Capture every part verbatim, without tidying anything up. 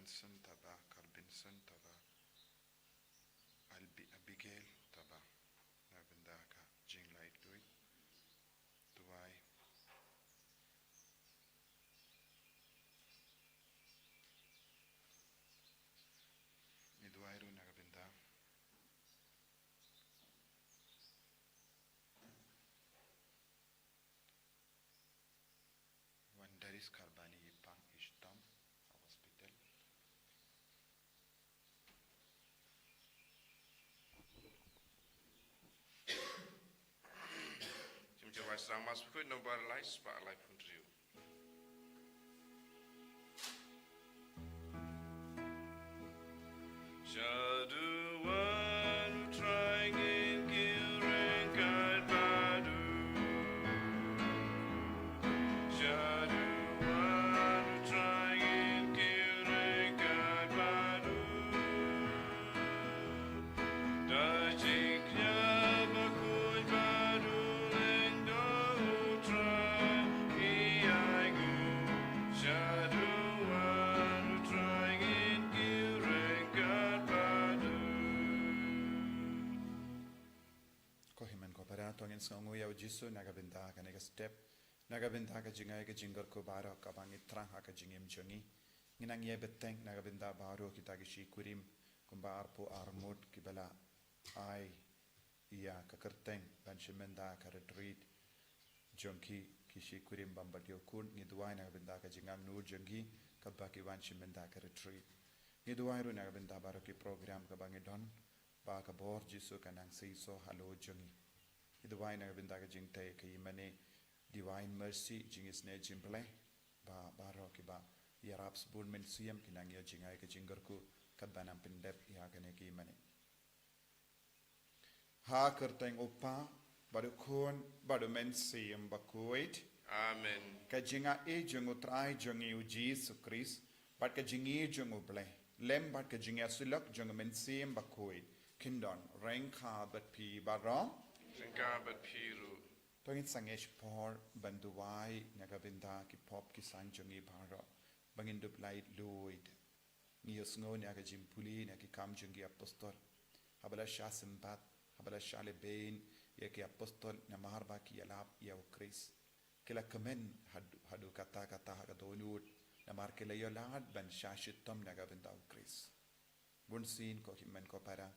Benson Taba, Karbinson Taba, Albi-, Abigail Taba, na ka bynta ka jinglaitluid. Duwai. Ngi duwai ruh na ka bynta Wandaris Karbani, i pang i shitom ha hospital. Jingmut jingpyrshang mas pukut nombar lai spah laiphew hynriew. Shaduh wan U Trai, ngin kiew ryngkat bad u. Shaduh wan U Trai, ngin kiew ryngkat bad u. Da jingkñia bakhuid bad u lyngdoh U Trai, ngi ainguh. Shaduh wan U Trai, ngin kiew ryngkat bad u. Ko hynmen ko para, to ngin sngewnguh ïa U Jisu na ka bynta kane ka step, na ka bynta ka jingai ka jingkyrkhu baroh kaba ngi thrang ha ka jingim jong ngi. Ngin nang ïai bteng na ka bynta baroh kita ki shi kurim, kumba arphew arngut kiba la ai ïa ka kyrteng ban shim bynta ka retreat jong ki, ki shi kurim bym pat ïoh khun. Ngi duwai na ka bynta ka jingangnud jong ki kaba ki wan shim bynta ka retreat. Ngi duwai ruh na ka bynta baroh ki program kaba ngi don, ba ka bor Jisu kan nang seisoh halor jong ngi. Ngi duwai na ka bynta ka jingtei ka ïingmane Divine Mercy, jingisynei jong U Blei, ba baroh kiba ïarap sbun mynsiem kin nang ïoh jingai ka jingkyrkhu katba nang pyndep ïa kane ka ïingmane. Ha ka kyrteng U Kpa, bad U Khun, bad U Mynsiem Bakhuid. Amen. Ka jingaiei jong U Trai jong ngi U Jisu Khrist, bad ka jingïeit jong U Blei, lem bad ka jingïasyllok jong U Mynsiem Bakhuid, kin don ryngkat bad phi baroh. Ryngkat bad phi ruh. To ngin sangeh por ban duwai na ka bynta ki pop ki san jong ngi baroh, ba ngin dup laitluid. Ngi ïohsngew na ka jingpule na Ki Kam jong ki Apostol, haba la shah sympat, haba la shah lehbeiñ ïa ki apostol namar ba ki ïalap ïa U Khrist. Ki la kmen haduh, haduh katta katta ha ka dohnud, namar ki la ïoh lad ban shah shitom na ka bynta U Khrist. Bunsien ko hynmen ko para,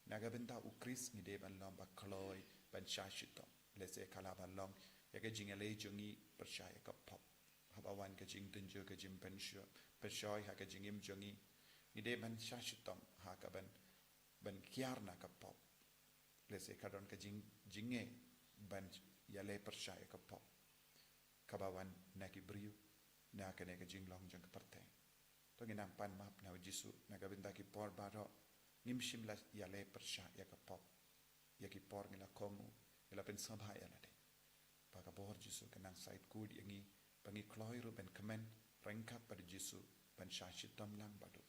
na ka bynta U Khrist ngi dei ban long ba kloi ban shah shitom. Lehse ka lah ban long ïa ka jingïaleh jong ngi pyrshah ïa ka pop. Haba wan ka jingtynjuh, ka jingpynshoi, pynshoi ha ka jingim jong ngi, ngi dei ban shah shitom ha kaban, ban kiar na ka pop. Lehse ka don ka jing, jingeh ban ïaleh pyrshah ïa ka pop kaba wan na ki briew na kane ka jinglong jong ka pyrthei. To ngin nang pan map na U Jisu na ka bynta ki por baroh ngim shym la ïaleh pyrshah ïa ka pop, ïa ki por ngi la kohnguh, ngi la pynsngewbha ïa lade. Ba ka bor Jisu kan nang sait khuid ïa ngi, ba ngi kloi ruh ban kmen ryngkat bad U Jisu, ban shah shitom lang bad u.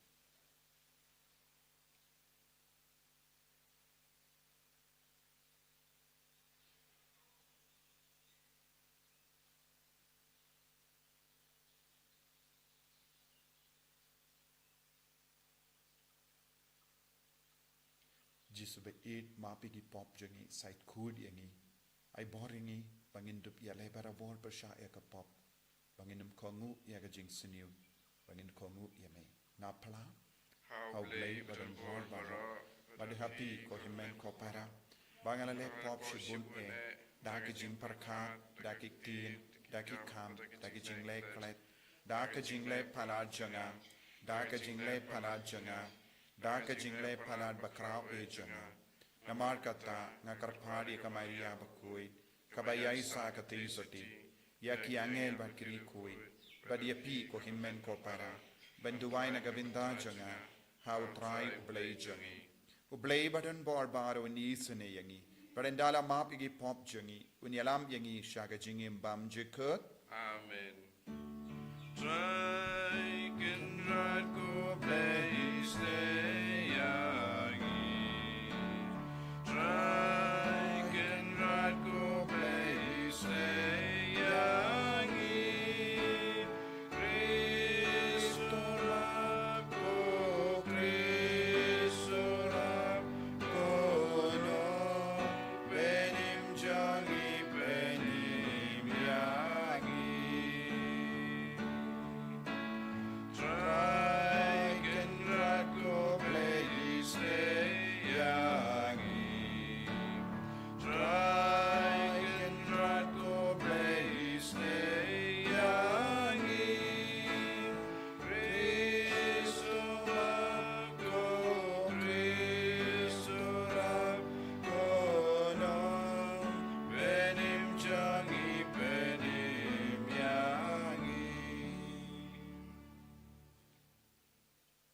Jisu ba ïeit, map ïa ki pop jong ngi, sait khuid ïa ngi. Ai bor ïa ngi ba ngin dup ïaleh barabor pyrshah ïa ka pop, ba ngin ym kohnguh ïa ka jingsniew, ba ngin kohnguh ïa me. Nga phla ha U Blei ba donbor baroh, bad ha phi ko hynmen ko para, ba nga la leh pop shibun eh, da ka jingpyrkhat, da ki ktien, da ki kam, da ki jingleh klet, da ka jingleh palat jong nga, da ka jingleh palat jong nga, da ka jingleh palat bakhraw eh jong nga. Namar kata nga kyrpad ïa ka Maria bakhuid, kaba ïaisah ka theisotti, ïa ki angel bad ki riewkhuid, bad ïa phi ko hynmen ko para, ban duwai na ka bynta jong nga ha U Trai U Blei jong ngi. U Blei ba donbor baroh un isynei ïa ngi, bad ynda la map ïa ki pop jong ngi, un ïalam ïa ngi sha ka jingim bym jukut. Amen. Trai Kynrad ko Blei, isynei ïa ngi. Trai Kynrad ko Blei, isynei ïa ngi. Khrist u la ko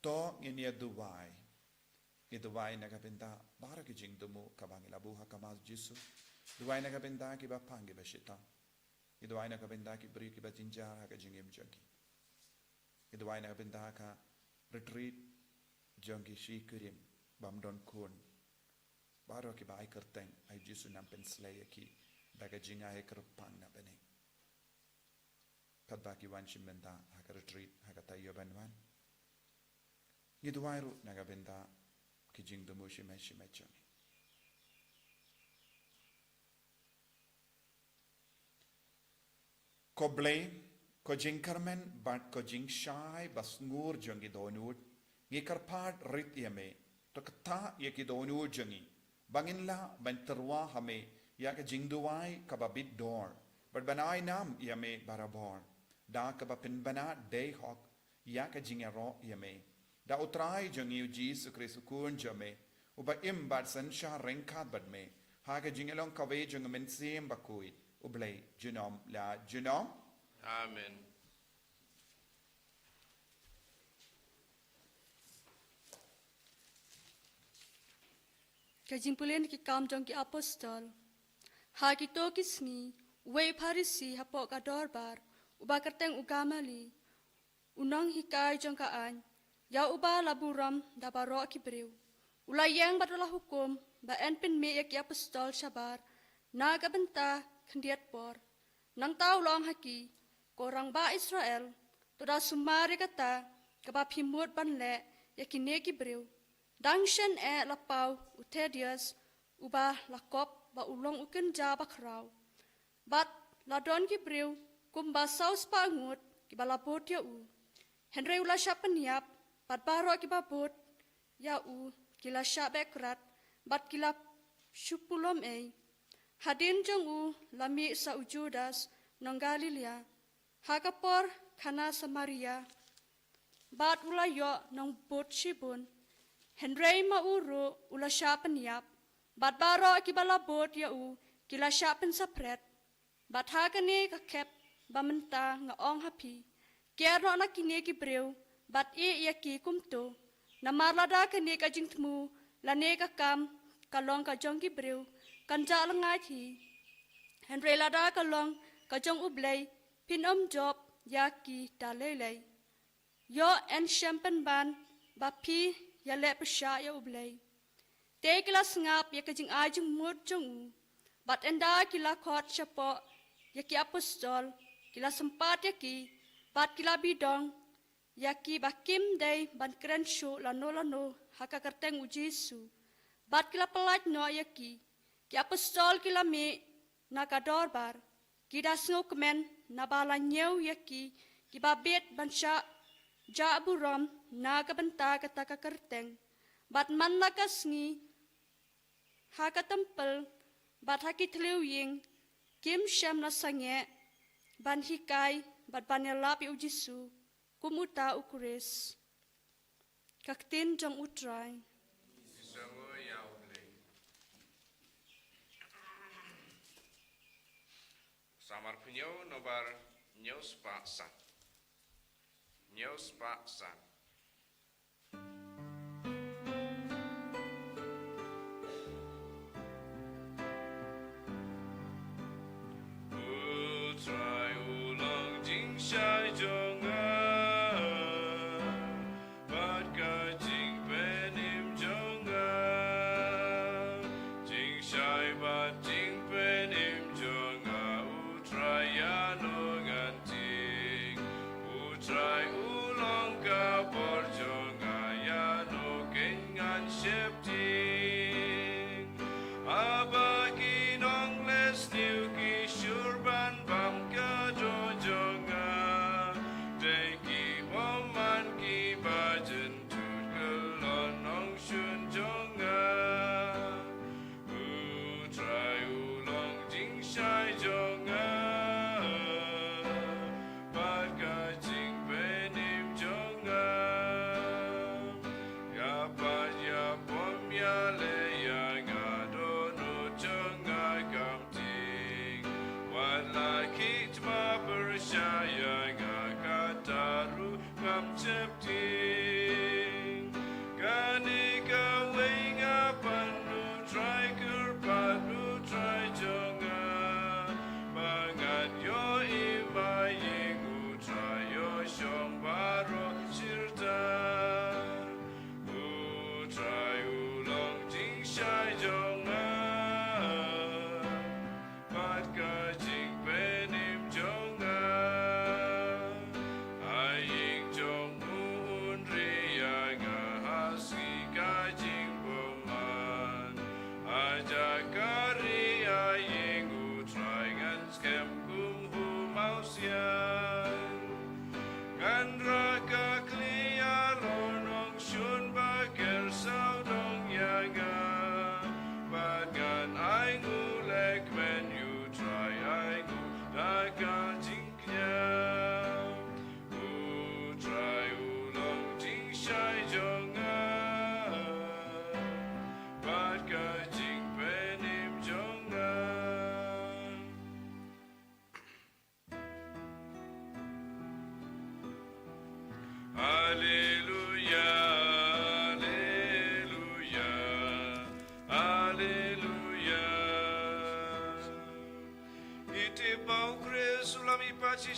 To ngin ïa duwai. Ngi duwai na ka bynta baroh ki jingthmu kaba ngi la buh ha khmat Jisu. Duwai na ka bynta kiba pang kiba shitom. Ngi duwai na ka bynta ki briew kiba jynjar ha ka jingim jong ki. Ngi duwai na ka bynta ka retreat jong ki shi kurim bym don khun. Baroh kiba ai kyrteng, ai Jisu, nang pynslei ïa ki da ka jingai kyrpang na bneng. Katba ki wan shim bynta ha ka retreat ha ka taïew ban wan, ngi duwai ruh na ka bynta ki jingthmu shimet shimet jong ngi. Ko Blei, ko jingkyrmen bad ko jingshai basngur jong ki dohnud, ngi kyrpad rit ïa me, to ktah ïa ki dohnud jong ngi ba ngin lah ban tyrwa ha me ïa ka jingduwai kaba bit dor bad ban ai nam ïa me barabor, da kaba pynbna dei hok ïa ka jingïaroh ïa me. Da U Trai jong ngi U Jisu Khrist U Khun jong me, uba im bad synshar ryngkat bad me ha ka jingïalong kawei jong U Mynsiem Bakhuid, U Blei junom la junom. Amen. Ka jingpule na ki Kam jong ki Apostol. Ha kito ki sngi, uwei u Pharisi hapoh ka dorbar, uba kyrteng u Gamaliel, u nonghikai jong ka aiñ, ïa uba la burom da baroh ki briew, u la ïeng bad u la hukum ba yn pynmih ïa ki apostol shabar na ka bynta khyndiat por. Nangta u la ong ha ki, ko rangbah Israel, to da sumar ïa kata kaba phi mut ban leh ïa kine ki briew. Dang shen eh la paw u Theudas, uba la kop ba u long u kynja bakhraw. Bad la don ki briew kumba saw spah ngut kiba la bud ïa u. Hynrei u la shah pynïap, bad baroh kiba bud ïa u ki la shah beh krat, bad ki la shu pulom ei. Hadien jong u la mih sa u Judas nong Galilea ha ka por Kana Samaria, bad u la ïoh nongbud shibun. Hynrei ma u ruh u la shah pynïap, bad baroh kiba la bud ïa u ki la shah pynsaphriang. Bad ha kane ka khep ba mynta nga ong ha phi, kiar noh na kine ki briew bad ïeh ïa ki kumto. Namar lada kane ka jingthmu lane ka kam ka long ka jong ki briew, kan jah lyngngai hi. Hynrei lada ka long ka jong U Blei, phin ym jop ïa ki da lei lei. Ïoh, yn shem pynban ba phi ïaleh pyrshah ïa U Blei. Te ki la sngap ïa ka jingai jingmut jong u. Bad ynda ki la khot shapoh ïa ki apostol, ki la sympat ïa ki, bad ki la bidong ïa ki ba kim dei ban kren shuh lano lano ha ka kyrteng U Jisu. Bad ki la pyllait noh ïa ki. Ki apostol ki la mih na ka dorbar, ki da sngewkmen naba la ñiew ïa ki kiba bit ban shah jah burom na ka bynta kata ka kyrteng. Bad man la ka sngi ha ka templ bad ha ki thliew ïing, kim shym la sangeh ban hikai bad ban ïalap ïa U Jisu kum uta U Khrist. Ka ktien jong U Trai. Isongo ïa U Blei. Samar Pynïaw nombar hynñiew spah san. Hynñiew spah san. U Trai u long jingshai jong nga, bad ka jingpynim jong nga. Jingshai bad jingpynim jong nga, U Trai ïano ngan jied. U Trai u long ka bor jong nga, ïa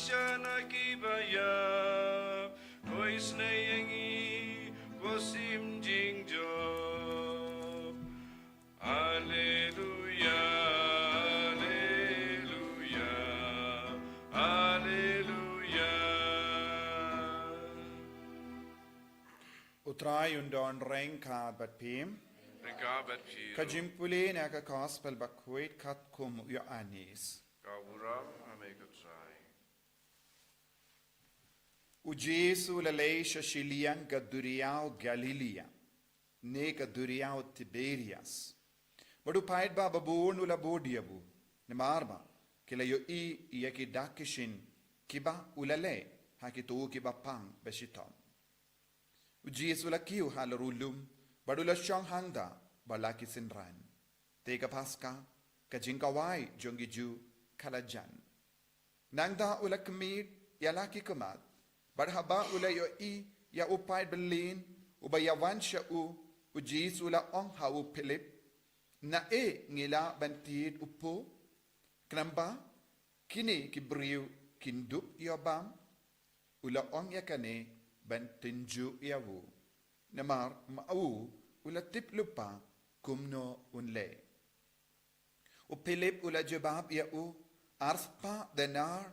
Jana ki ba ïap, ko isynei ïa ngi, ko sim jingjop. Alleluia, alleluia, alleluia. U Trai un don ryngkat bad phi. Ryngkat bad phi. Ka jingpule na ka Gospel bakhuid katkum u Ïoannis. Ka burom ha me ko Trai. U Jisu u la leit sha shiliang ka duriaw Galilaïa, ne ka duriaw Tiberias. Bad u paidbah babun u la bud ïa u, namar ba ki la ïohi ïa ki dak ki shin kiba u la leh ha kito kiba pang ba shitom. U Jisu u la kiew halor u lum, bad u la shong hangta bad la ki synran. Te ka Paska, ka jingkawei jong ki Jiw, ka la jan. Nangta u la khmih ïa la ki khmat, bad haba u la ïohi ïa u paid byllieng uba ïawan sha u, u Jisu u la ong ha u Philip, naei ngi lah ban tied u pop? Khnang ba kine ki briew kin dup ïa u bam? U la ong ïa kane ban tynjuh ïa u, namar ma u u la tip lypa kumno un leh. U Philip u la jubab ïa u, arspah denar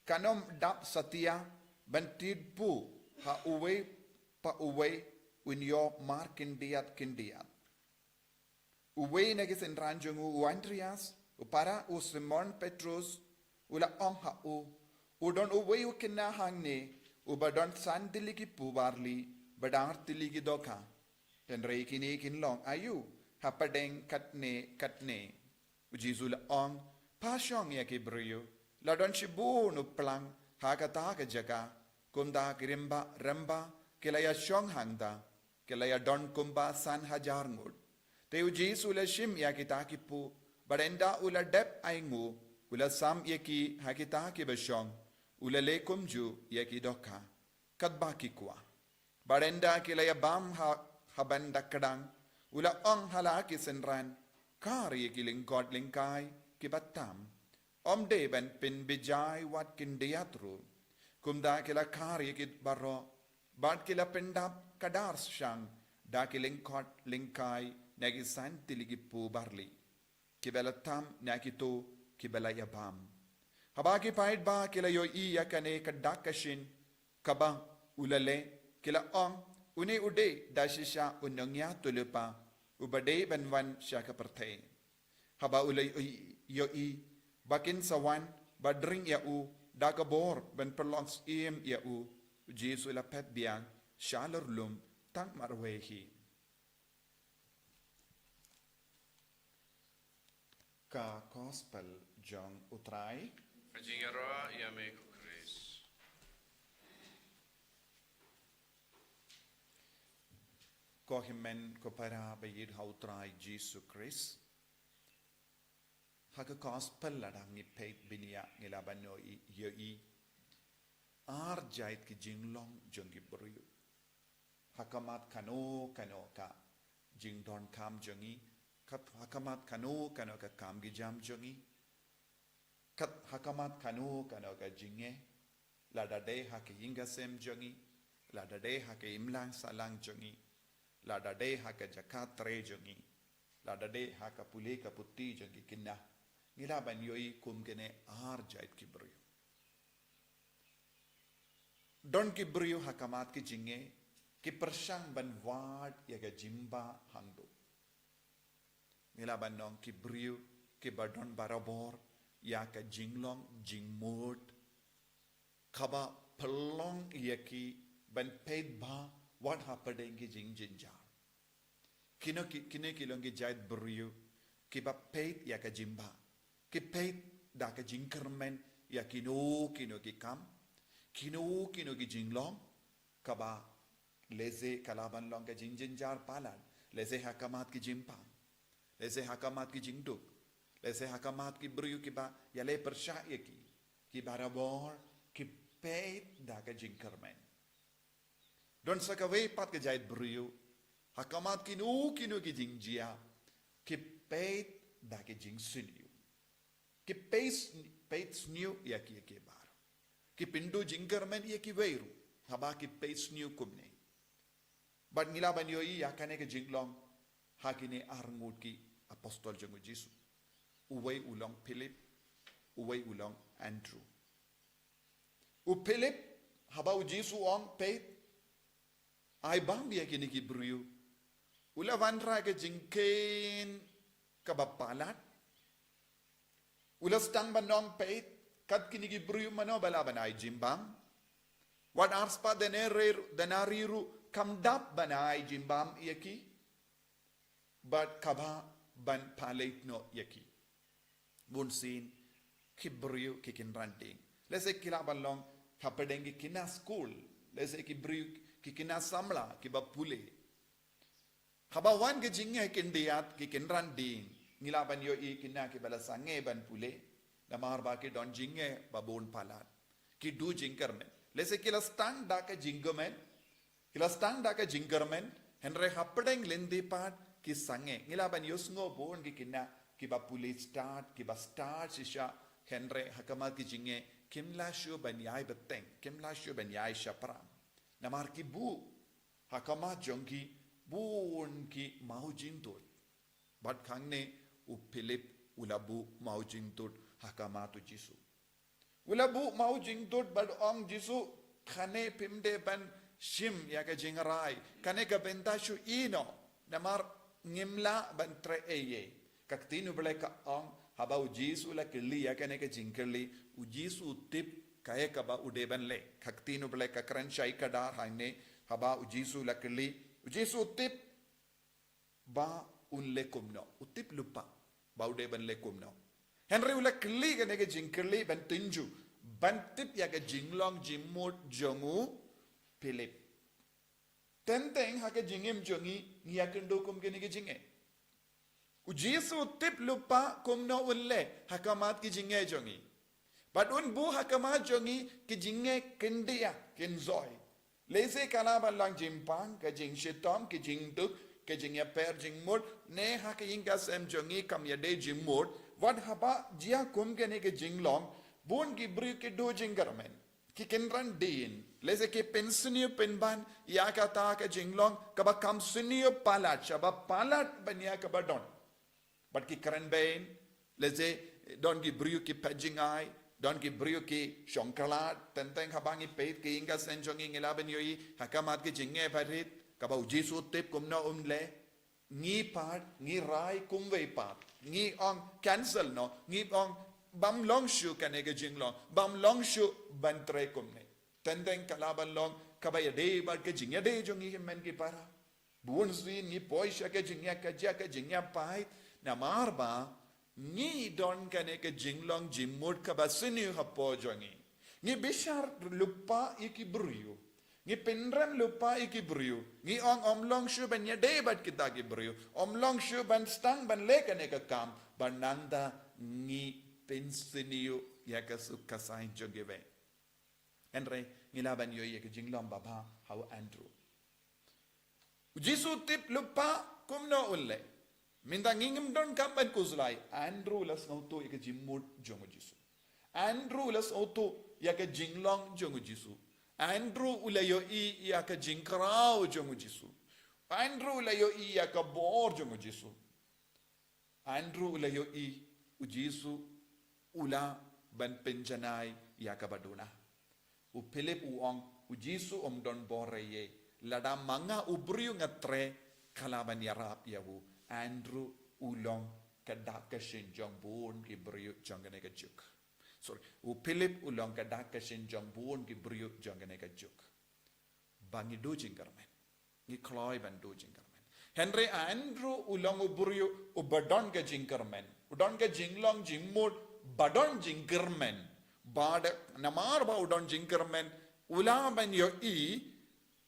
kan ym dap satia ban tied pop ha uwei pa uwei, un ïoh mar khyndiat khyndiat. Uwei na ki synran jong u, u Andreas, u para u Simon Petrus, u la ong ha u, u don uwei u khynnah hangne uba don san tylli ki pop barli bad ar tylli ki dohkha. Hynrei kine kin long aïu hapdeng katne katne? U Jisu u la ong, pha shong ïa ki briew. La don shibun u plang ha kata ka jaka, kumta ki rangbah rangbah ki la ïa shong hangta, ki la ïa don kumba san hajar ngut. Te u Jisu u la shim ïa kita ki pop, bad ynda u la dep ainguh, u la sam ïa ki ha kita kiba shong, u la leh kumjuh ïa ki dohkha, katba ki kwah. Bad ynda ki la ïa bam ha, ha ban da kdang, u la ong ha la ki synran, kar ïa ki lyngkot lyngkai kiba tam. Ym dei ban pynbeit wat khyndiat ruh. Kumta ki la kar ïa ki baroh, bad ki la pyndap khadar shang da ki lyngkot lyngkai na ki san tylli ki pop barli kiba la tam na kito kiba la ïa bam. Haba ki paidbah ki la ïohi ïa kane ka dak ka shin kaba u la leh, ki la ong, une u dei da shisha u nongïathuhlypa uba dei ban wan sha ka pyrthei. Haba u la ïohi, ïohi ba kin sa wan bad ring ïa u da ka bor ban pynlong syiem ïa u, u Jisu u la phet biang sha lor lum tang marwei hi. Ka Gospel jong u Trai. Ka jingïaroh ïa me ko Khrist. Ko hynmen ko para ba ïeit ha u Trai Jisu Khrist. Ha ka Gospel lada ngi peit bniah ngi lah ban ïohi, ïohi ar jait ki jinglong jong ki briew. Ha khmat kano kano ka jingdonkam jong ngi, ka, ha khmat kano kano ka kam ki jam jong ngi, ka, ha khmat kano kano ka jingeh, lada dei ha ka ïing ka sem jong ngi, lada dei ha ka imlang sahlang jong ngi, lada dei ha ka jaka trei jong ngi, lada dei ha ka pule ka puthi jong ki khynnah, ngi lah ban ïohi kum kine ar jait ki briew. Don ki briew ha khmat ki jingeh, ki pyrshang ban wad ïa ka jingbah hangto. Ngi lah ban ong ki briew kiba don barabor ïa ka jinglong jingmut, kaba pynlong ïa ki ban peit bha wat hapdeng ki jingjynjar. Kino ki, kine ki long ki jait briew kiba peit ïa ka jingbah, ki peit da ka jingkyrmen ïa kino kino ki kam, kino kino ki jinglong, kaba lehse ka lah ban long ka jingjynjar palat, lehse ha khmat ki jingpang, lehse ha khmat ki jingduk, lehse ha khmat ki briew kiba ïaleh pyrshah ïa ki, ki barabor ki peit da ka jingkyrmen. Don sa kawei pat ka jait briew, ha khmat kino kino ki jingjia, ki peit da ki jingsniew. Ki peit, peit sniew ïa ki, ïa ki baroh. Ki pynduh jingkyrmen ïa kiwei ruh haba ki peit sniew kumne. Bad ngi lah ban ïohi ïa kane ka jinglong ha kine arngut ki apostol jong u Jisu. Uwei u long Philip, uwei u long Andrew. U Philip, haba u Jisu u ong peit, ai bam ïa kine ki briew, u la wanrah ka jingkheiñ kaba palat. U la sdang ban ong peit, kat kine ki briew mano ba lah ban ai jingbam. Wat arspah denari, denari ruh kam dap ban ai jingbam ïa ki. Bad kaba ban pynleit noh ïa ki. Bunsien ki briew ki kynran dieng. Lehse ki lah ban long hapdeng ki khynnah skul. Lehse ki briew ki khynnah samla kiba pule. Haba wan ka jingeh khyndiat ki kynran dieng, ngi lah ban ïohi kine kiba la sangeh ban pule. Namar ba ki don jingeh ba bun palat. Ki duh jingkyrmen. Lehse ki la sdang da ka jingkmen. Ki la sdang da ka jingkmen. Hynrei hapdeng lynti pat ki sangeh. Ngi lah ban ïohsngew bun ki khynnah kiba pule stad, kiba stad shisha. Hynrei ha khmat ki jingeh kim lah shuh ban ïai bteng, kim lah shuh ban ïai shaphrang. Namar ki buh ha khmat jong ki bun ki maw jingtut. Bad hangne u Philip u la buh maw jingtut ha khmat u Jisu. U la buh maw jingtut bad ong, Jisu, kane phim dei ban shim ïa ka jingrai, kane ka bynta shu ïehnoh, namar ngim lah ban trei ei ei. Ka ktien u Blei ka ong, haba u Jisu u la kylli ïa kane ka jingkylli, u Jisu u tip kaei kaba u dei ban leh. Ka ktien u Blei ka kren shai kdar hangne, haba u Jisu u la kylli, u Jisu u tip ba un leh kumno, u tip lypa ba u dei ban leh kumno. Hynrei u la kylli kane ka jingkylli ban tynjuh, ban tip ïa ka jinglong jingmut jong u Philip. Teng teng ha ka jingim jong ngi, ngi ïakynduh kum kine ki jingeh. U Jisu u tip lypa kumno un leh ha khmat ki jingeh jong ngi. Bad un buh ha khmat jong ngi ki jingeh khyndiat, khyndiat. Lehse ka lah ban long jingpang, ka jingshitom, ka jingduk, ka jingïapher jingmut, ne ha ka ïing ka sem jong ngi kam ïadei jingmut, wat haba jia kum kane ka jinglong, bun ki briew ki duh jingkyrmen. Ki kynran dieng, lehse ki pynsniew pynban ïa kata ka jinglong kaba kham sniew palat, shaba palat ban ïa kaba don. Bad ki kren beiñ, lehse don ki briew ki phet jngai, don ki briew ki shong khlad, teng teng haba ngi peit ki ïing ki sem jong ngi ngi lah ban ïohi, ha khmat ki jingeh barit, kaba u Jisu u tip kumno un leh, ngi pat, ngi rai kumwei pat, ngi ong cancel noh, ngi ong bym long shuh kane ka jinglong, bym long shuh ban trei kumne. Teng teng ka lah ban long kaba ïadei bad ka jingïadei jong ngi hynmen ki para. Bunsien ngi poi sha ka jingïakajia ka jingïapait, namar ba ngi don kane ka jinglong jingmut kaba sniew hapoh jong ngi. Ngi bishar lypa ïa ki briew. Ngi pynrem lypa ïa ki briew. Ngi ong ym long shuh ban ïadei bad kita ki briew. Ym long shuh ban sdang ban leh kane ka kam. Bad nangta ngi pynsniew ïa ka suk ka saiñ jong kiwei. Hynrei ngi lah ban ïohi ïa ka jinglong babha ha u Andrew. U Jisu u tip lypa kumno un leh. Mynta ngi ngim donkam ban khuslai. Andrew u la sngewthuh ïa ka jingmut jong u Jisu. Andrew u la sngewthuh ïa ka jinglong jong u Jisu. Andrew u la ïohi ïa ka jingkhraw jong u Jisu. Andrew u la ïohi ïa ka bor jong u Jisu. Andrew u la ïohi, u Jisu u lah ban pynjanai ïa kaba duna. U Philip u ong, u Jisu um don bor eiei. Lada ma nga u briew nga treh, ka lah ban ïarap ïa u. Andrew u long ka dak ka shin jong bun ki briew jong kane ka juk. Sorry, u Philip u long ka dak ka shin jong bun ki briew jong kane ka juk. Ba ngi duh jingkyrmen. Ngi kloi ban duh jingkyrmen. Hynrei Andrew u long u briew uba don ka jingkyrmen. U don ka jinglong jingmut ba don jingkyrmen. Bad namar ba u don jingkyrmen, u lah ban ïohi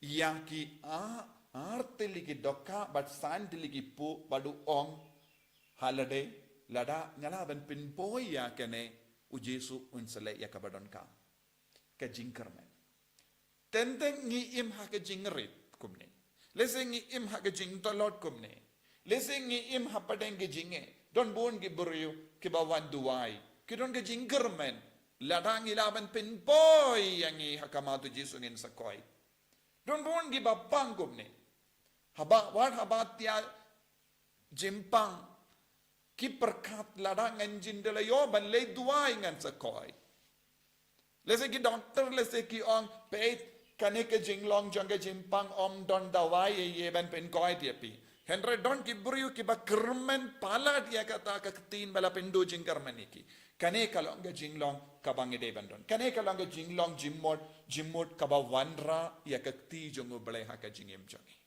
ïa ki a-, ar tylli ki dohkha bad san tylli ki puh bad u ong, ha lade, lada nga lah ban pynpoi ïa kane, u Jisu un sa leh ïa kaba donkam. Ka jingkyrmen. Teng teng ngi im ha ka jingrit kumne. Lehse ngi im ha ka jingtlot kumne. Lehse ngi im hapdeng ka jingeh. Don bun ki briew kiba wan duwai. Ki don ka jingkyrmen. Lada ngi lah ban pynpoi ïa ngi ha khmat u Jisu ngin sa koi. Don bun kiba pang kumne. Haba, wat haba tia jingpang, ki pyrkhat lada ngan jin da la ïoh ban leit duwai ngan sa koi. Lehse ki doktor, lehse ki ong, peit, kane ka jinglong jong ka jingpang ym don dawai ïa, ïa ban pynkoi ïa phi. Hynrei don ki briew kiba kyrmen palat ïa kata ka ktien ba la pynduh jingkyrmen ïa ki. Kane ka long ka jinglong kaba ngi dei ban don. Kane ka long ka jinglong jingmut, jingmut kaba wanrah ïa ka kti jong U Blei ha ka jingim jong ngi.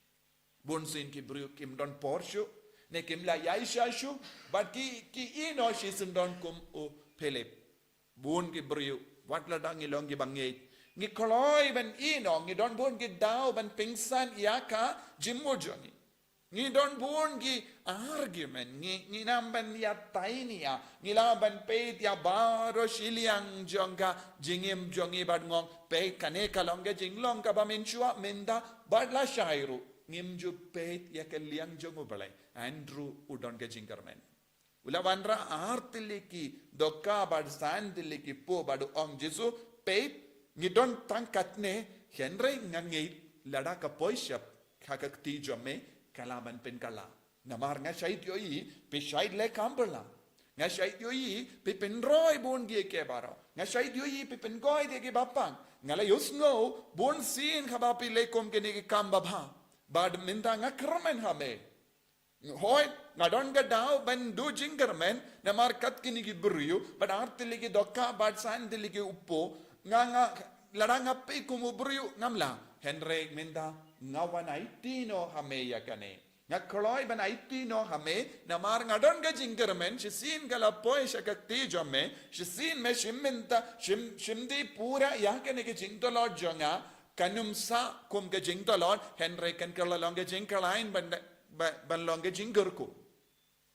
Bun sien ki briew kim don por shuh, ne kim la ïaishah shuh, bad ki, ki ïehnoh shisyndon kum u Philip. Bun ki briew, wat lada ngi long kiba ngeit, ngi kloi ban ïehnoh, ngi don bun ki daw ban pynsan ïa ka jingmut jong ngi. Ngi don bun ki argument, ngi, ngi nang ban ïa tainia, ngi lah ban peit ïa baroh shiliang jong ka jingim jong ngi bad ngong, peit kane ka long ka jinglong kaba mynshuwa mynta bad lashai ruh. Ngim ju peit ïa ka liang jong U Blei. Andrew u don ka jingkyrmen. U la wanrah ar tylli ki dohkha bad san tylli ki kpu bad u ong, Jisu, peit, ngi don tang katne, hynrei nga ngeit lada ka poi shep ha ka kti jong me ka lah ban pynkylla. Namar nga shait ïohi phi shait leh kam bylla. Nga shait ïohi phi pynroi bun kiei kiei baroh. Nga shait ïohi phi pynkoi ïa kiba pang. Nga la ïohsngew bun sien haba phi leh kum kine ki kam babha. Bad mynta nga kyrmen ha me. Hooid, nga don ka daw ban duh jingkyrmen namar kat kine ki briew, bad ar tylli ki dohkha bad san tylli ki kpu, nga, nga, lada nga peit kum u briew ngam lah. Hynrei mynta nga wan aiti noh ha me ïa kane. Nga kloi ban aiti noh ha me namar nga don ka jingkyrmen, shisien ka la poi sha ka kti jong me, shisien me shim mynta, shim, shim dei pura ïa kane ka jingtlot jong nga, kan ym sah kum ka jingtlot, hynrei kan kylla long ka jingkhlaiñ ban, ban, ban long ka jingkyrkhu.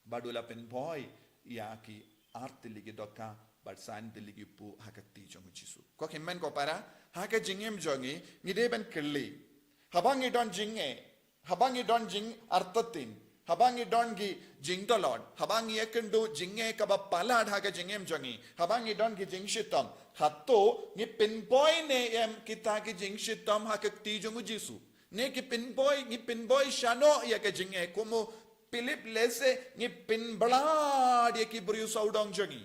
Bad u la pynpoi ïa ki ar tylli ki dohkha bad san tylli ki kpu ha ka kti jong u Jisu. Ko hynmen ko para, ha ka jingim jong ngi, ngi dei ban kylli. Haba ngi don jingeh, haba ngi don jingartatien, haba ngi don ki jingtlot, haba ngi ïakynduh jingeh kaba palat ha ka jingim jong ngi, haba ngi don ki jingshitom, hato ngi pynpoi ne em kita ki jingshitom ha ka kti jong u Jisu? Ne ngi pynpoi, ngi pynpoi shano ïa ka jingeh kum u Philip, lehse ngi pynblad ïa ki briew sawdong jong ngi.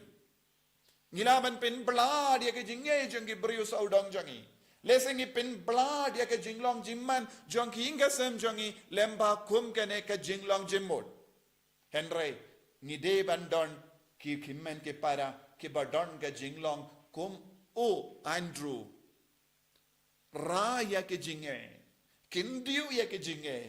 Ngi lah ban pynblad ïa ka jingeh jong ki briew sawdong jong ngi. Lehse ngi pynblad ïa ka jinglong jingman jong ki ïing ki sem jong ngi lyngba kum kane ka jinglong jingmut. Hynrei ngi dei ban don ki hynmen ki para kiba don ka jinglong kum u Andrew. Rah ïa ka jingeh, kyntiew ïa ka jingeh,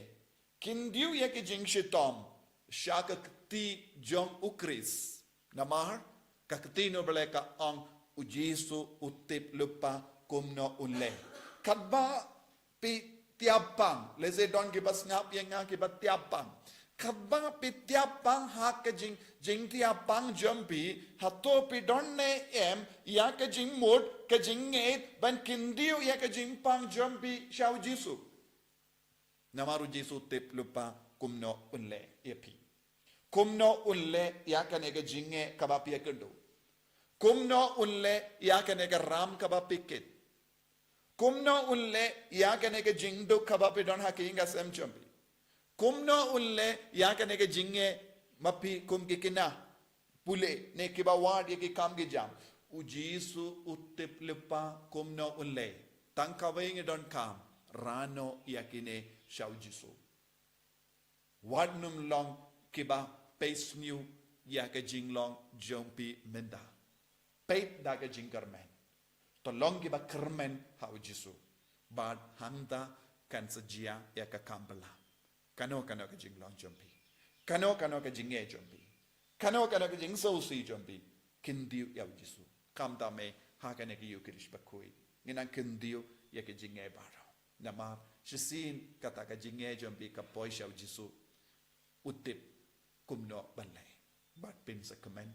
kyntiew ïa ka jingshitom sha ka kti jong u Khrist. Namar ka ktien U Blei ka ong, u Jisu u tip lypa kumno un leh. Katba phi thiah pang, lehse don kiba sngap ïa nga kiba thiah pang. Katba phi thiah pang ha ka jing, jingthiah pang jong phi, hato phi don ne em ïa ka jingmut, ka jingngeit ban kyntiew ïa ka jingpang jong phi sha u Jisu? Namar u Jisu u tip lypa kumno un leh ïa phi. Kumno un leh ïa kane ka jingeh kaba phi ïakynduh. Kumno un leh ïa kane ka ram kaba phi kit. Kumno un leh ïa kane ka jingduk kaba phi don ha ka ïing ka sem jong phi. Kumno un leh ïa kane ka jingeh ma phi kum ki khynnah pule ne kiba wad ïa ki kam ki jam. U Jisu u tip lypa kumno un leh. Tang kawei ngi donkam, rah noh ïa kine sha u Jisu. Wat nym long kiba pyrshah ïa ka jinglong jong phi mynta. Peit da ka jingkyrmen. To long kiba kyrmen ha u Jisu. Bad hangta kan sa jia ïa ka kam bylla. Kano kano ka jinglong jong phi. Kano kano ka jingeh jong phi. Kano kano ka jingsngewsih jong phi. Kyntiew ïa u Jisu. Khamtam me ha kane ka Ïukharist bakhuid. Ngin nang kyntiew ïa ka jingeh baroh. Namar shisien kata ka jingeh jong phi ka poi sha u Jisu. U tip kumno ban leh. Bad phin sa kmen.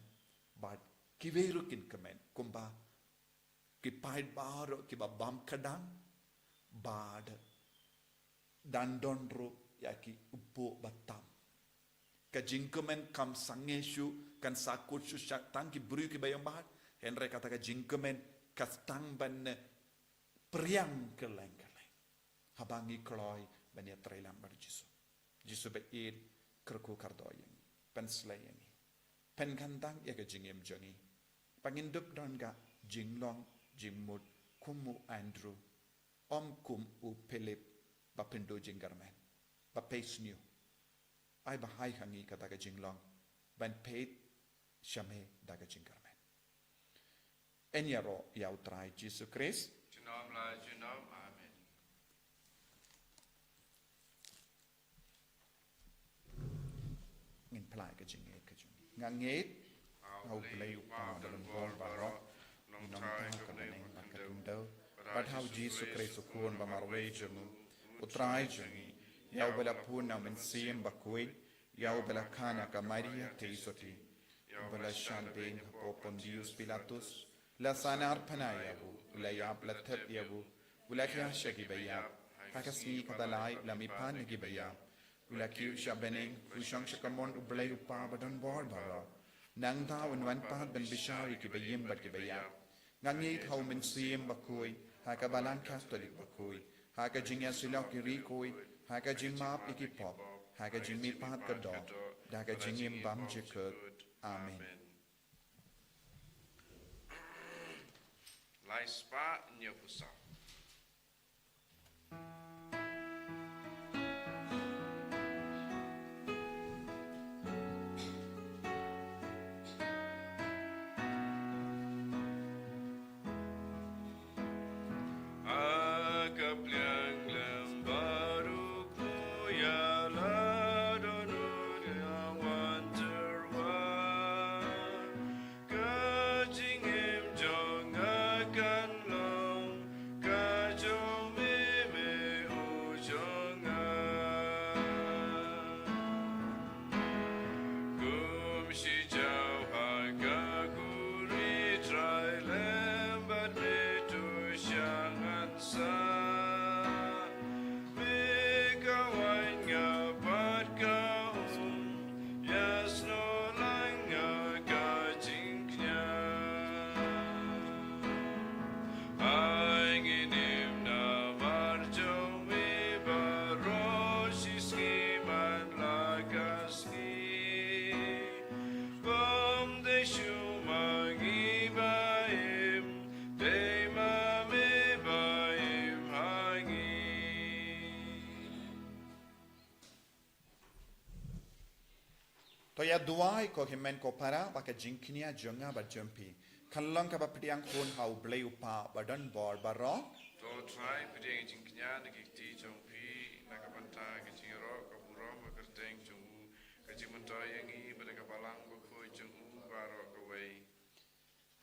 Bad kiwei ruh kin kmen. Kumba ki paid baroh kiba bam kdang bad dang don ruh ïa ki kpu ba tam. Ka jingkmen kam sangeh shuh, kan sahkut shuh sha tang ki briew kiba ïeng bad Hynrei kata ka jingkmen ka sdang ban priang kylleng kylleng haba ngi kloi ban ïatrei lang bad Jisu. Jisu ba ïeit, kyrkhu kyrdoh ïa ngi, pynsleh ïa ngi, pynkhamtam ïa ka jingim jong ngi, ba ngin dup don ka jinglong jingmut kum u Andrew, ym kum u Philip ba pynduh jingkyrmen, ba peit sniew. Ai ba hai ha ngi kata ka jinglong ban peit sha me da ka jingkyrmen. Yn ïaroh ïa U Trai Jisu Khrist. Junom la junom. Amen. Ngin phla ïa ka jingngeit ka jong ngi. Nga ngeit ha U Blei U Kpa ba don bor baroh, u nongthaw ka bneng bad ka khyndew, bad ha U Jisu Khrist u Khun ba marwei jong u, U Trai jong ngi, ïa uba la pun na U Mynsiem Bakhuid, ïa uba la kha na ka Maria Theisotti, uba la shah beiñ hapoh Pontius Pilatus, la sahnarphna ïa u, u la ïap, la thep ïa u, u la khiah sha kiba ïap, ha ka sngi kaba lai u la mihpat na kiba ïap, u la kiew sha bneng, u shong sha kamon U Blei U Kpa ba don bor baroh. Nangta un wan pat ban bishar ïa kiba im bad kiba ïap. Nga ngeit ha U Mynsiem Bakhuid, ha ka Balang Katholik bakhuid, ha ka jingïasyllok ïa ki riewkhuid, ha ka jingmap ïa ki pop, ha ka jingmihpat ka doh, da ka jingim bymjukut. Amen. Lai spah hynñiew phew saw. Ha ka pliang lem baroh, ïa la don u ïa wan tyrwa. Ka jingim jong nga kan long ka jong me, me u jong nga. Kum shi jaw ha ka khuri, Trai, lem bad me to sha ngan sa. Me ka waiñ, nga pat ka um, ïasnoh lang nga ka jingkñia. Ai ngin im namar jong me baroh shi sngi man la ka sngi. Bym dei shuh ma ngi ba im, dei ma me ba im ha ngi. To ïa duwai ko hynmen ko para ba ka jingkñia jong nga bad jong phi kan long kaba pdiang khun ha U Blei U Kpa ba don bor baroh. To Trai, pdiang jingkñia na ki kti jong phi na ka bynta ka jingïaroh, ka burom, ka kyrteng jong u, ka jingmyntoi ïa ngi bad ka Balang Bakhuid jong u baroh kawei.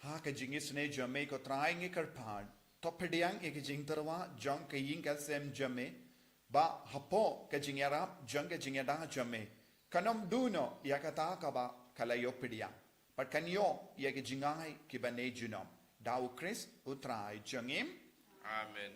Ha ka jingisynei jong me ko Trai ngi kyrpad, to pdiang ïa ka jingtyrwa jong ka ïing ka sem jong me, ba hapoh ka jingïarap jong ka jingïada jong me, kan ym duh noh ïa kata kaba ka la ïoh pdiang, bad kan ïoh ïa ka jingai kiba ne junom. Da U Khrist U Trai jong ngi. Amen.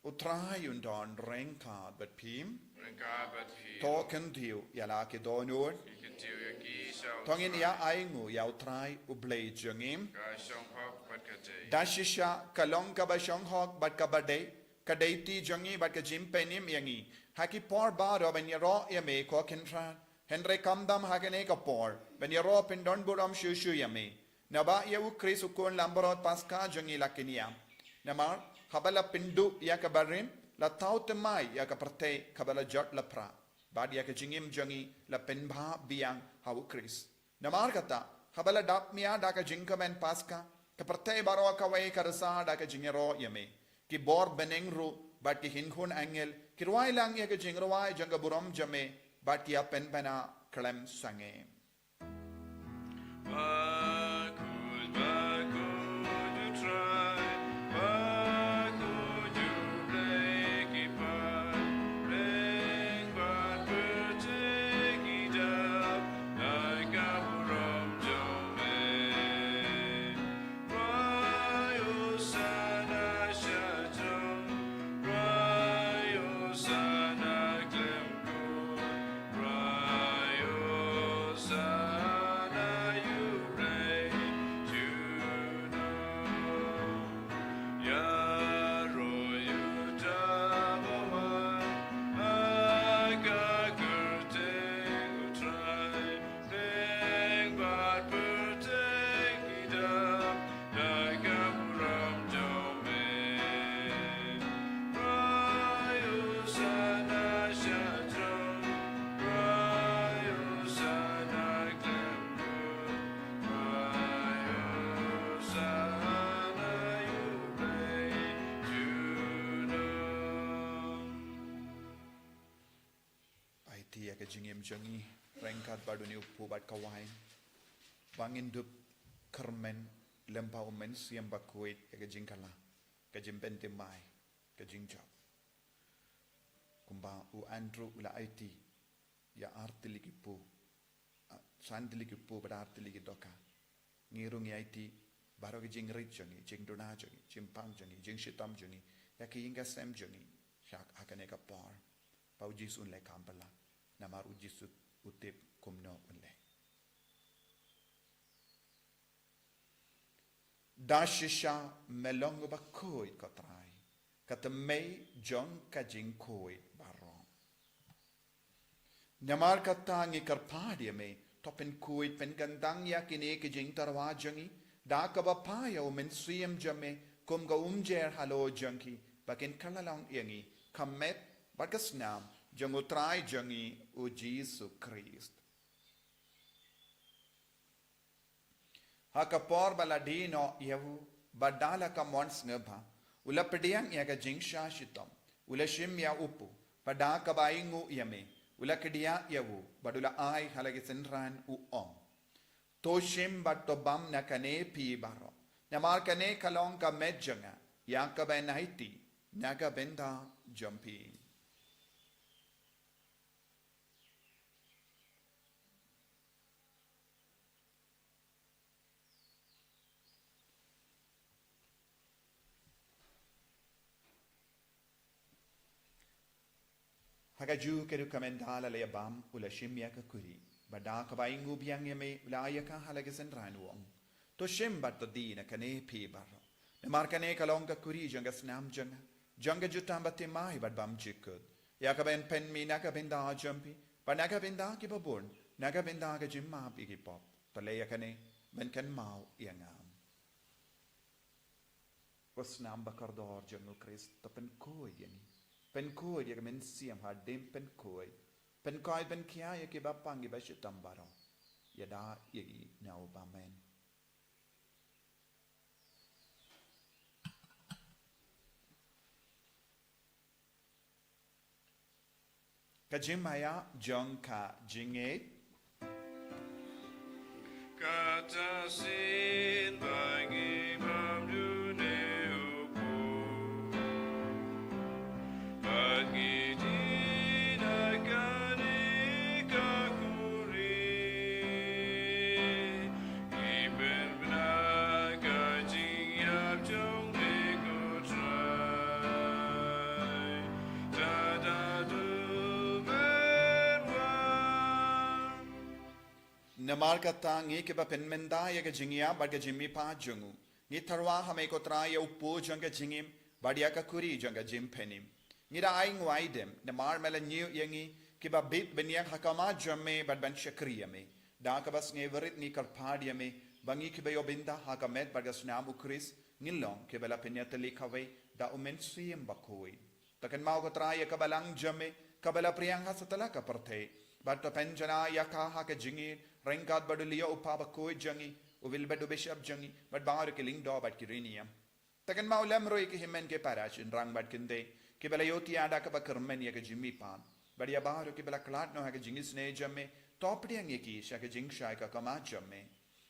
U Trai un don ryngkat bad phi. Ryngkat bad phi. To kyntiew ïa la ki dohnud. Ki kyntiew ïa ki sha U Trai. To ngin ïa ainguh ïa U Trai U Blei jong ngi. Ka shong hok bad ka dei. Da shisha ka long kaba shong hok bad kaba dei ka dei ti jong ngi bad ka jingpynim ïa ngi ha ki por baroh ban ïaroh ïa me ko Kynrad. Hynrei khamtam ha kane ka por ban ïaroh pyndonburom shuh shuh ïa me. Naba ïa U Khrist U Khun Langbrot Paskha jong ngi la kñia. Namar haba la pynduh ïa ka barim, la thaw thymmai ïa ka pyrthei kaba la jot la prah, bad ïa ka jingim jong ngi la pynbha biang ha U Khrist. Namar kata, haba la dap mia da ka jingkmen Paskha, ka pyrthei baroh kawei ka rsa da ka jingïaroh ïa me. Ki bor bneng ruh bad ki hynkhun angel ki rwai lang ïa ka jingrwai jong ka burom jong me, bad ki ïa pynbna khlem sangeh. jingim jong ngi, ryngkat bad une u kpu bad ka wain, ba ngin dup kyrmen lem bad u Mynsiem Bakhuid ïa ka jingkylla, ka jingpynthymmai, ka jingjop. Kumba u Andrew u la aiti ïa ar tylli ki kpu, ah, san tylli ki kpu bad ar tylli ki dohkha. Ngi ruh ngi aiti baroh ki jingrit jong ngi, jingduna jong ngi, jingpang jong ngi, jingshitom jong ngi ïa ka ïing ka sem jong ngi ha, ha kane ka por. Ba u Jisu un leh kam bylla, namar u Jisu u tip kumno un leh. Da shisha me long uba khuid, ko Trai, ka thymmei jong ka jingkhuid baroh. Namar kata ngi kyrpad ïa me, to pynkhuid pynkyndang ïa kine ki jingtyrwa jong ngi da kaba phah ïa u Mynsiem jong me kum ka umjer halor jong ki, ba kin kylla long ïa ngi ka met bad ka snam jong u Trai jong ngi, u Jisu Khrist. Ha ka por ba la die noh ïa u, bad da la ka mon sngewbha, u la pdiang ïa ka jingshah shitom, u la shim ïa u kpu, bad da kaba ainguh ïa me, u la kdiah ïa u, bad u la ai ha la ki synran, u ong: To shim bad to bam na kane phi baroh, namar kane ka long ka met jong nga, ïa kaban aiti na ka bynta jong phi. Ha kajuh ka dei ka mynta la leh bam, u la shim ïa ka kuri, bad da kaba ainguh biang ïa me, u la ai ïa ka ha la ki synran, u ong: To shim bad to die na kane phi baroh, namar kane ka long ka kuri jong ka snam jong nga, jong ka jutang baptisma bad bymjukut, ïa kaban pynmih na ka bynta jong phi bad na ka bynta kiba bun, na ka bynta ka jingmap ïa ki pop. To leh ïa kane ban kynmaw ïa nga. Ko snam bakordor jong u Khrist, to pynkhuid ïa ngi. Pynkhuid ïa ka mynsiem hadien pynkhuid. Pynkhuid, pynkhia ïa kiba pang, kiba shitom baroh. Ïada ïa ngi na u bymman. Ka jingmaïa jong ka jingngeit. Kata shisien ba ngi bam ïa une u kpu, bad ngi die na kane ka kuri, ngi pynbna ka jingïap jong me, ko Trai. Namar kata, ngi kiba pynmynta ïa ka jingïap bad ka jingmihpat jong u, ngi tyrwa ha me, ko Trai, ïa u kpu jong ka jingim bad ïa ka kuri jong ka jingpynim. Ngi da ai nguh ai dem namar me la ñiew ïa ngi kiba bit ban ïeng ha khmat jong me bad ban shakri ïa me. Da kaba sngewrit ngi kyrpad ïa me ba ngi kiba ïoh bynta ha ka met bad ka snam u Khrist ngin long kiba la pynïatylli kawei da u Mynsiem Bakhuid. To kynmaw, ko Trai, ïa ka balang jong me kaba la pdiang ha satlak ka pyrthei, bad to pynjanai ïa ka ha ka jingïeit ryngkat bad u Leo u Kpa Bakhuid jong ngi, u Wilbert u Bishop jong ngi, bad baroh ki lyngdoh bad ki riewniam. To kynmaw lem ruh ïa ki hynmen ki para shynrang bad kynthei kiba la ïohthiah da kaba kyrmen ïa ka jingmihpat, bad ïa baroh kiba la khlad noh ha ka jingisynei jong me, to pdiang ïa ki sha ka jingshai ka khmat jong me.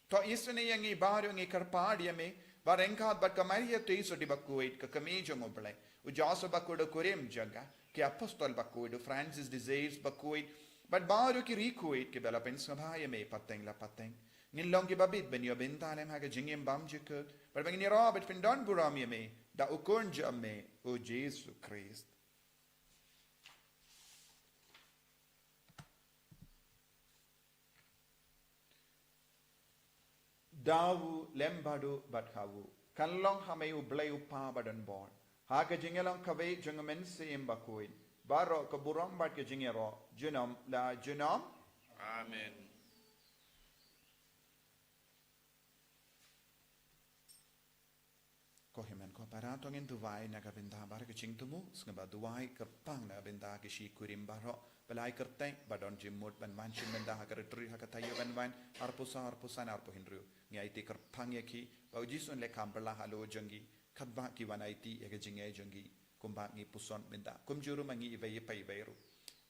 To isynei ïa ngi baroh, ngi kyrpad ïa me ba ryngkat bad ka Maria Theisotti Bakhuid, ka Kmie jong U Blei, u Joseph Bakhuid, u kurim jong ka, ki Apostol Bakhuid, u Francis de Sales Bakhuid, bad baroh ki riewkhuid kiba la pynsngewbha ïa me pateng la pateng, ngin long kiba bit ban ïoh bynta lem ha ka jingim bymjukut, bad ba ngin ïaroh bad pyndonburom ïa me da u Khun jong me, u Jisu Khrist. Da u lem bad u bad ha u, kan long ha me U Blei U Kpa badonbor, ha ka jingïalong kawei jong U Mynsiem Bakhuid, baroh ka burom bad ka jingïaroh junom la junom. Amen. Ko hynmen ko para, to ngin duwai na ka bynta baroh ki jingthmu, sngewbha duwai kyrpang na ka bynta ki shi kurim baroh ba la ai kyrteng ba don jingmut ban wan shim bynta ha ka retreat ha ka taïew ban wan, arphew saw, arphew san, arphew hynriew. Ngi aiti kyrpang ïa ki ba U Jisu un leh kam bylla halor jong ki, katba ki wan aiti ïa ka jingngeit jong ki, kumba ngi puson mynta. Kumjuh ruh ma ngi iwei pa iwei ruh,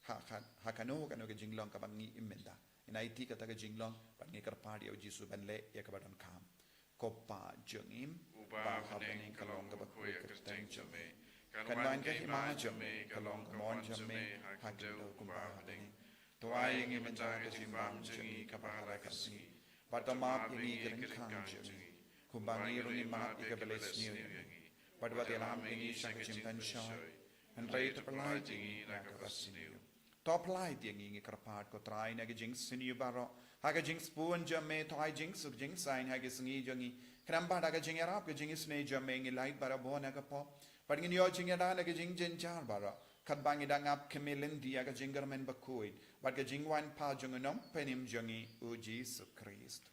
ha, ha, ha kano kano ka jinglong kaba ngi im mynta. Ngin aiti kata ka jinglong bad ngi kyrpad ïa u Jisu ban leh ïa kaba donkam. Ko Pa jong ngi uba ha bneng, ka long kaba khuid ka kyrteng jong me. Kan wan ka hima jong me, ka long ka mon jong me ha khyndew kumba ha bneng. To ai ïa ngi mynta ka jingbam jong ngi kaba ha la ka sngi. Bad to map ïa ngi ki ryngkang jong ngi, kumba ngi ruh ngin map ïa kiba leh sniew ïa ngi. Bad wat ïalam ïa ngi sha ka jingpynshoi, hynrei to pyllait ïa ngi na kaba sniew. To pyllait ïa ngi, ngi kyrpad ko Trai, na ka jingsniew baroh, ha ka jingsbun jong me, to ai jingsuk jingsaiñ ha ka sngi jong ngi. Khnang ba da ka jingïarap ka jingisynei jong me, ngi lait barabor na ka pop, bad ngin ïoh jingïada na ka jingjynjar baroh, katba ngi dang ap khmih lynti ïa ka jingkyrmen bakhuid bad ka jingwan pat jong u Nongpynim jong ngi, u Jisu Khrist.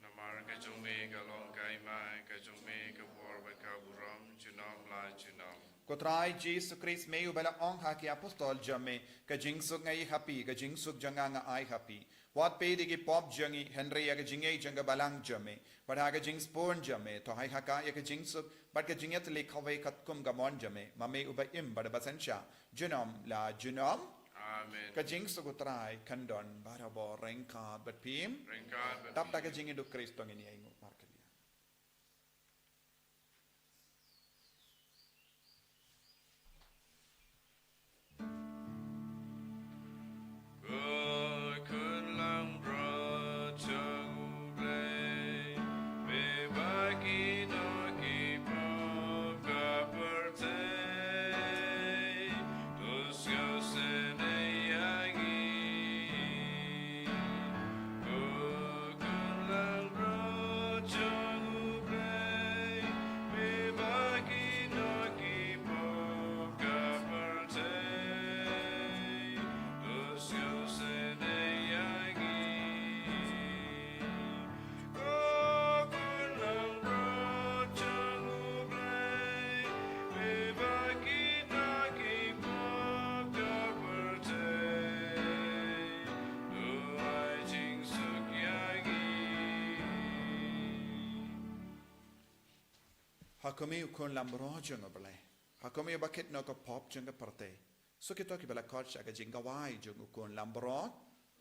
Namar ka jong me ka long ka hima, ka jong me ka bor bad ka burom, junom la junom. Ko Trai Jisu Khrist, me uba la ong ha ki apostol jong me, ka jingsuk nga ai ha phi, ka jingsuk jong nga nga ai ha phi. Wat peit ïa ki pop jong ngi, hynrei ïa ka jingïeit jong ka balang jong me. Bad ha ka jingsbun jong me, to ai ha ka ïa ka jingsuk bad ka jingïatylli kawei katkum ka mon jong me, ma me uba im bad uba synshar junom la junom. Amen. Ka jingsuk u Trai kan don barabor ryngkat bad phi. Ryngkat bad phi. Dap da ka jingïeit u Khrist to ngin ïa ainguh markylliang. Ko khun langbrot jong U Blei, phi ba ki nongkynmaw ka pyrthei, to sngewsynei ïa ngi. Ko khun langbrot jong U Blei, phi ba ki nongkynmaw ka pyrthei, to sngewsynei ïa ngi. Ko khun langbrot jong U Blei, phi ba ki nongkynmaw ka pyrthei, to ai jingsuk ïa ngi. Ha kum ïa u khun langbrot jong U Blei, ha kum ïa u ba kit noh ka pop jong ka pyrthei, suk ïa kito kiba la khot sha ka jingkhawai jong u khun langbrot.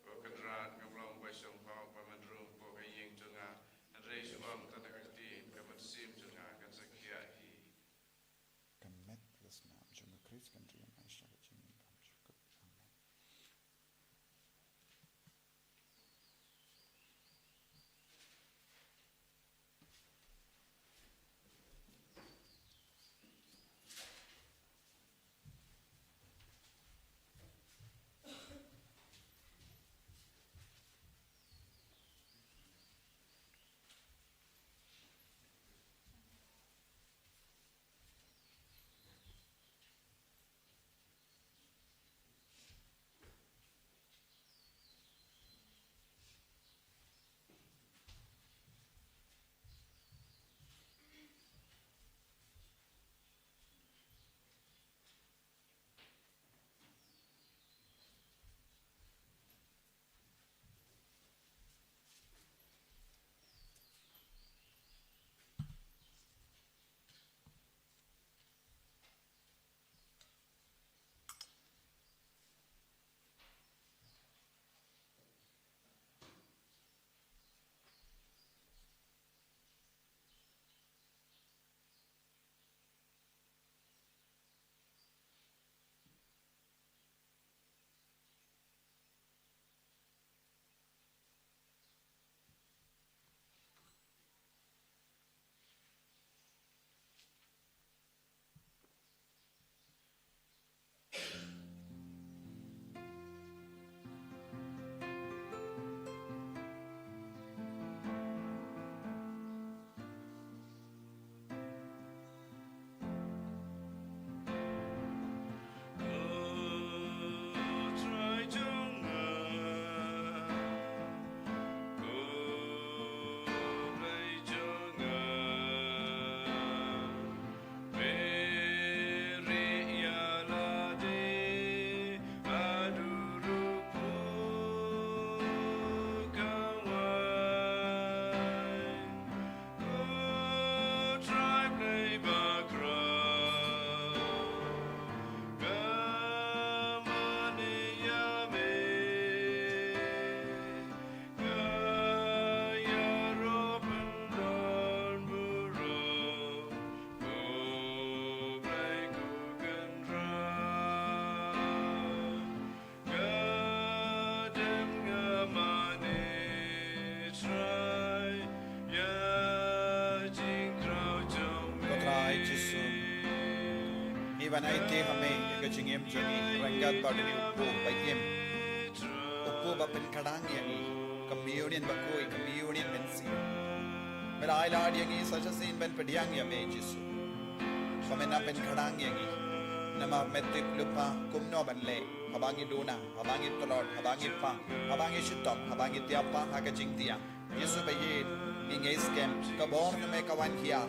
Ko Kynrad, ngam long ba shong hok ba men rung hapoh ka ïing jong nga, hynrei shu ong tang da ka ktien ka mynsiem jong nga kan sa khiah hi. Ka met ka snam jong U Khrist kan rim ai sha ka jingim bymjukut. Amen. Ban aiti ha me ïa ka jingim jong ngi, ryngkat bad une u kpu ba im, u kpu ba pynkhlaiñ ïa ngi, ka mynsiem bakhuid, ka mynsiem mynsiem. Me la ai lad ïa ngi sa shisien ban pdiang ïa me Jisu. Ba men nang pynkhlaiñ ïa ngi. Namar me tip lypa kumno ban leh, haba ngi duna, haba ngi tlot, haba ngi pang, haba ngi shitom, haba ngi tiap pang ha ka jingtiap. Jisu ba ïeit, ngi ngeit skhem, ka bor jong me ka wan hiar.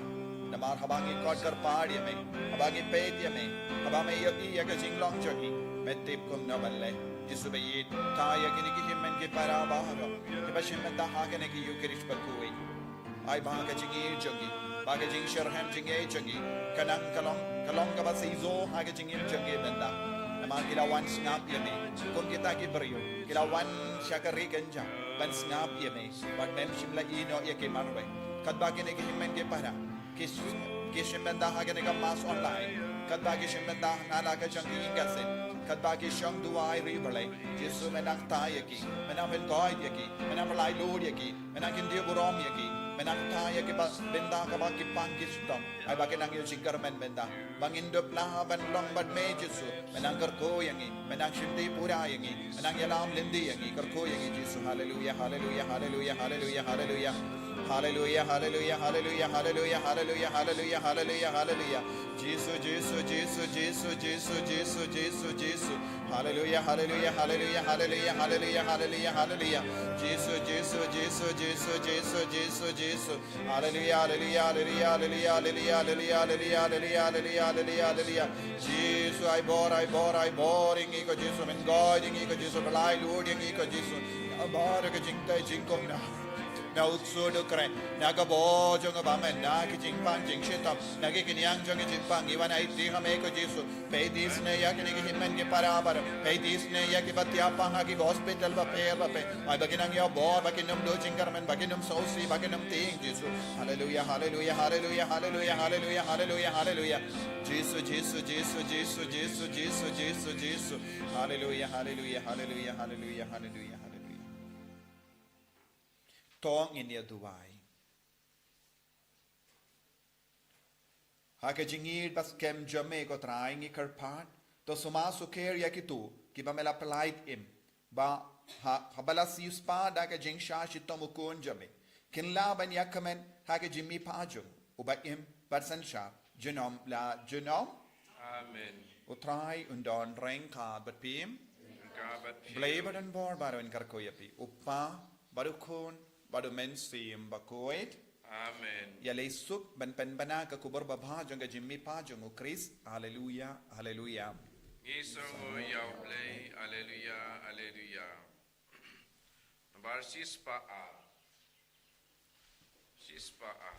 Namar haba ngi khot kyrpad ïa me, haba ngi peit ïa me, haba me ïohi ïa ka jinglong jong ngi, me tip kumno ban leh. Jisu ba ïeit, khuslai ïa kine ki hynmen ki para baroh kiba shim bynta ha kane ka Ïukharist bakhuid. Ai ba ka jingïeit jong ngi, ba ka jingshitrhem jingïeit jong ngi, ka nang ka long, ka long kaba shisha ha ka jingim jong ngi mynta. Namar ki la wan sngap ïa me, kum kita ki briew, ki la wan sha ka ri kynja ban sngap ïa me, bad mem shym la ïehnoh ïa ki marwei. Katba kine ki hynmen ki para ki, ki shim bynta ha kane ka mass online, katba ki shim bynta na la ka jong ki ïing ka sem, katba ki shong duwai ri Blei, Jisu me nang khuslai ïa ki, me nang pynkoit ïa ki, me nang pynlait lut ïa ki, me nang kyntiew burom ïa ki, me nang khuslai ïa ki ba bynta kaba ki pang ki shitom. Ai ba ki nang ïoh jingkyrmen bynta. Ba ngin dup lah ban long bad me Jisu. Me nang kyrkhu ïa ngi, me nang shimti pura ïa ngi, me nang ïalam lynti ïa ngi, kyrkhu ïa ngi Jisu. Haleluia, haleluia, haleluia, haleluia, haleluia. Haleluia, haleluia, haleluia, haleluia, haleluia, haleluia, haleluia, haleluia. Jisu, Jisu, Jisu, Jisu, Jisu, Jisu, Jisu, Jisu. Haleluia, haleluia, haleluia, haleluia, haleluia, haleluia, haleluia. Jisu, Jisu, Jisu, Jisu, Jisu, Jisu, Jisu. Haleluia, haleluia, haleluia, haleluia, haleluia, haleluia, haleluia, haleluia, haleluia, haleluia. Jisu, ai bor, ai bor, ai bor ïa ngi ko Jisu, men koit ïa ngi ko Jisu, pynlait lut ïa ngi ko Jisu. Ïa bor ka jingtei jingkhong na, na u ksuid u kren, na ka bor jong u bymman, na ki jingpang jingshitom, na ki khñiang jong ki jingpang, ngi wan aiti ha me ko Jisu. Peit isynei ïa kine ki hynmen ki para baroh. Peit isynei ïa kiba tiap pang ha ki hospital bapher bapher. Ai ba kin nang ïoh bor, ba kin ym duh jingkyrmen, ba kin ym sngewsih, ba kin ym tieng Jisu. Haleluia, haleluia, haleluia, haleluia, haleluia, haleluia, haleluia. Jisu, Jisu, Jisu, Jisu, Jisu, Jisu, Jisu, Jisu. Haleluia, haleluia, haleluia, haleluia, haleluia, haleluia. To ngin ïa duwai. Ha ka jingïeit ba skhem jong me ko Trai ngi kyrpad, to sumar sukher ïa kito kiba me la pynlait im, ba ha, haba la siewspah da ka jingshah shitom u Khun jong me, kin lah ban ïakmen ha ka jingmihpat jong u Uba im bad synshar junom la junom. Amen. U Trai un don ryngkat bad phi. Ryngkat bad phi. Blei ba don bor baroh un kyrkhu ïa phi, U Kpa, bad U Khun, bad U Mynsiem Bakhuid. Amen. Ïaleh suk ban pynbna ka khubor babha jong ka jingmihpat jong U Khrist. Haleluia, haleluia. Ngi sngewnguh ïa U Blei. Haleluia, haleluia. Nambar shispah ar. Shispah ar.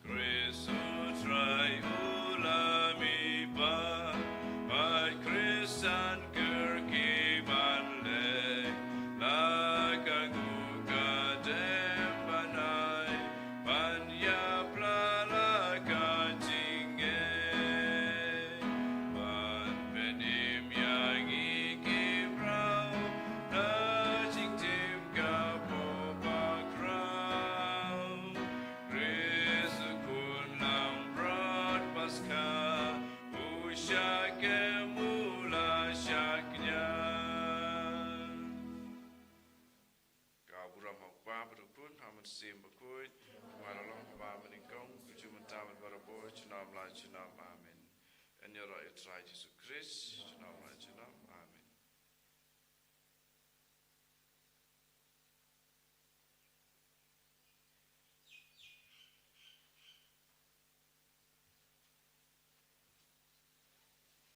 Khrist U Trai u la mihpat, bad Khristan kyrkieh ban leit, la ka nguh ka dem ban ai, ban ïapla la ka jingeh, ban pynim ïa ngi ki briew, na jingtim ka pop bakhraw. Khrist U Khun Langbrot Paskha, u shah kem u la shah kñia. Ka burom ha U Kpa bad U Khun bad U Mynsiem Bakhuid, kumba la long ha ba mynnyngkong, kumjuh mynta bad barabor, junom la junom. Amen. Yn ïaroh ïa U Trai Jisu Khrist, junom